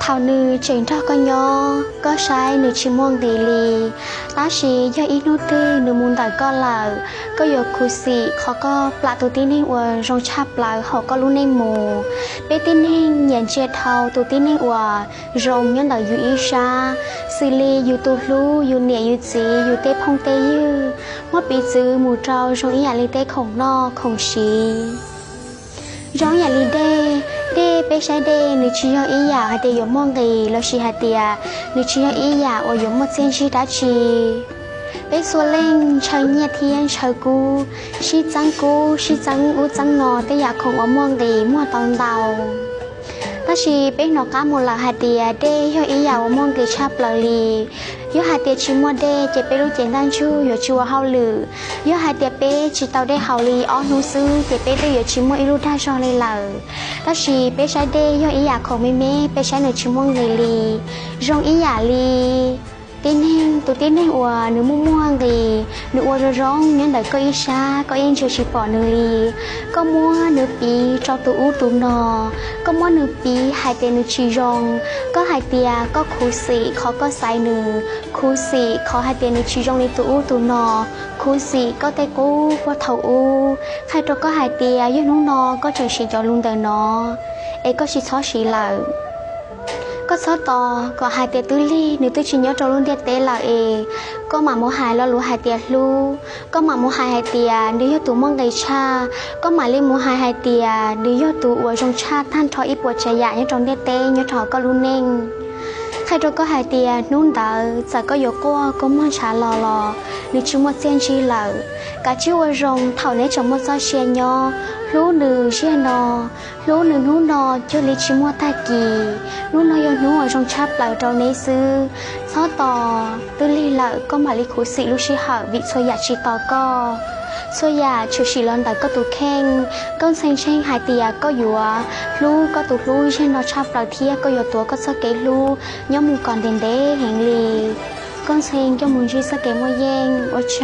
Thaum nws tseem nrog koj nyob, koj saib nws tsis muaj nqis li, tab sis yog ib hnub twg nws mus ntawm koj lawm, koj yuav khuv xim qhov koj plam tus tib neeg uas zoo tshaj plaws hauv koj lub neej mus. Peb tib neeg nyiam ntsia dhau tus tib neeg uas zoo nyob ntawm yus ib sab, xws li yus tus hlub, yus niam yus txiv, yus tej phooj tej ywg, muab piv txwv mus rau zoo ib yam li tej khoom noj khoom siv. Zoo ib yam li dej, dej peb saib dej nws tsis yog ib yam hais tias yuav muaj nqis lossis hais tias nws tsis yog ib yam uas yuav muaj txiaj ntsig dab tsi. Peb txhua leej ntshaw nyiaj thiab ntshaw kub, sib txeeb kub sib txeeb ub txeeb no tej yam khoom uas muaj nqis muaj tau ntau. Tab sis peb hnov qab mus lawm hais tias dej yog ib yam uas muaj nqis tshaj plaws li. Yog hais tias tsis muaj dej ces peb lub cev ntaj ntsug yuav tsis ua hauj lwm. Yog hais tias peb tsis tau dej haus li ob hnub xwb ces peb twb yuav tsis muaj ib lub dag zog li lawm. Tab sis peb saib dej yog ib yam khoom me me, peb saib nws tsis muaj nqis li. Zoo ib yam li tib neeg, tus tib neeg uas nws muaj muaj nqis, nws ua zoo zoo nyob ntawm koj ib sab, koj yeej ntsia tsis pom nws li. Koj muab nws piv rau tus ub tus no, koj muab nws piv hais tias nws tsis zoo, koj hais tias koj khuv xim qhov koj xaiv nws, khuv xim qhov hais tias nws tsis zoo li tus ub tus no, khuv xim koj tej qub puag thaum ub. Qhia rau koj hais tias yog hnub no koj tseem siv cov lus ntawm no, es koj tsis txhob siv lawm. Koj txhob tos kom hais tias twb lig nws twb tsis nyob rau lub ntiaj teb lawm es koj mam mus hais lo lus hais tias hlub, koj mam mus hais hais tias nws yog tus muaj nqis tshaj, koj mam li mus hais hais tias nws yog tus uas zoo tshaj tag nrho ib puas tsav yam nyob rau ntiaj teb nyob rau hauv koj lub neej. Qhia rau koj hais tias hnub ntawd txawm koj yuav quaj kua muag ntshav los los nws tsis muaj txiaj ntsig lawm. Kav tsij ua zoo thaum neb tseem muaj txoj sia nyob, hlub nws ziag no, hlub nws hnub no cuag li tsis muaj tag kis. Hnub no yog hnub uas zoo tshaj plaws rau neb xwb. Txhob tos twb lig lawm koj mam li khuv xim lub sij hawm vim txhua yam tsis tos koj. Txhua yam tshwm sim los ntawm koj tus kheej. Koj ntxhee ntseeg hais tias koj yuav hlub koj tus hlub ziag no tshaj plaws thiab koj yuav tuav koj txoj kev hlub nyob mus kom ntev ntev heev li. Koj ntxhee coj mus ntsib txoj kev muaj yeej, ua tsaug.